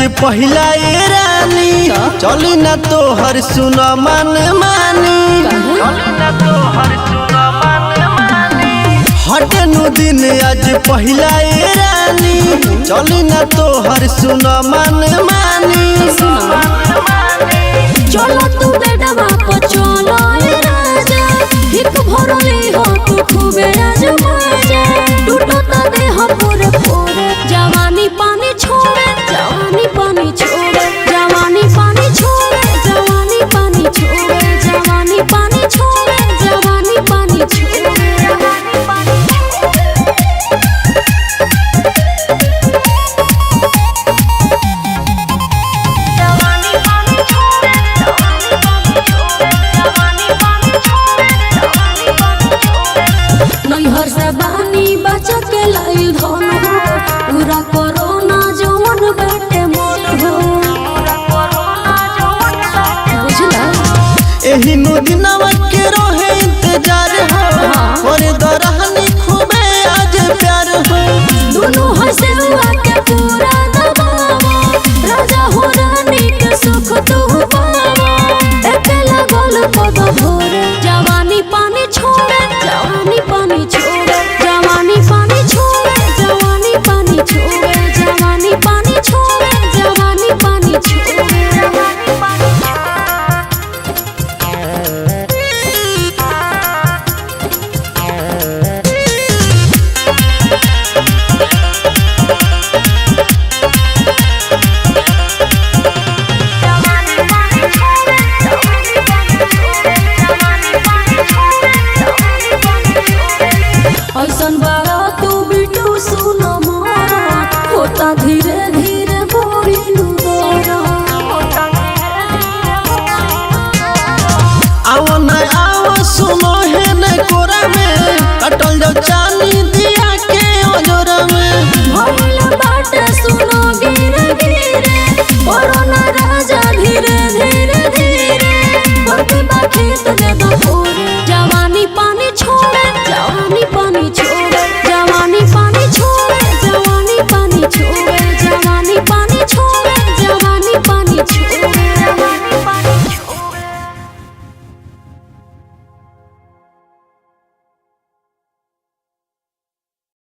पहिला ए रानी, चली ना तोहर सुन मन मानी। हटनु दिन आज पहिला ए रानी, चली ना तोहर सुन मन मानी। चलो तू बेडवा पर चलो ए राजा, हिक भरले हो तू खूबे आज मजा। टूटो त देह पूरे पूरे, जवानी पानी छोड़े, जवानी पानी छोड़े, जवानी पानी छोड़े, जवानी पानी छोड़े, जवानी पानी छोड़े, जवानी पानी छोड़े। नैहर से बानी बचा के लाइल धन हो, पूरा कोरोना जवन बाटे मन हो। बुझला एही नु दिनवा के रहे इंतजार हो, और दरहनी खूबे आज प्यार हो। दुनू हंसे हुआ के पूरा दबावा, राजा हो रानी के सुख तू पावा। अकेला गोल पद भोरे, जवानी पानी छोड़े, जवानी पानी छोड़े, जवानी पानी छोड़े, जवानी पानी छोड़े, जवानी पानी छोड़े, जवानी पानी छोड़े। ऐसन बारा तू बिटू सुन मोरा, होता धीरे धीरे बोरिलू दरा। आओ न आओ सुनो है न कोरा में, कटल जाओ चांदी दिया के ओजोरा में। भइल बाटे सुनो गिरे गिरे, कोरोना राजा धीरे धीरे धीरे, बरती बा खेत।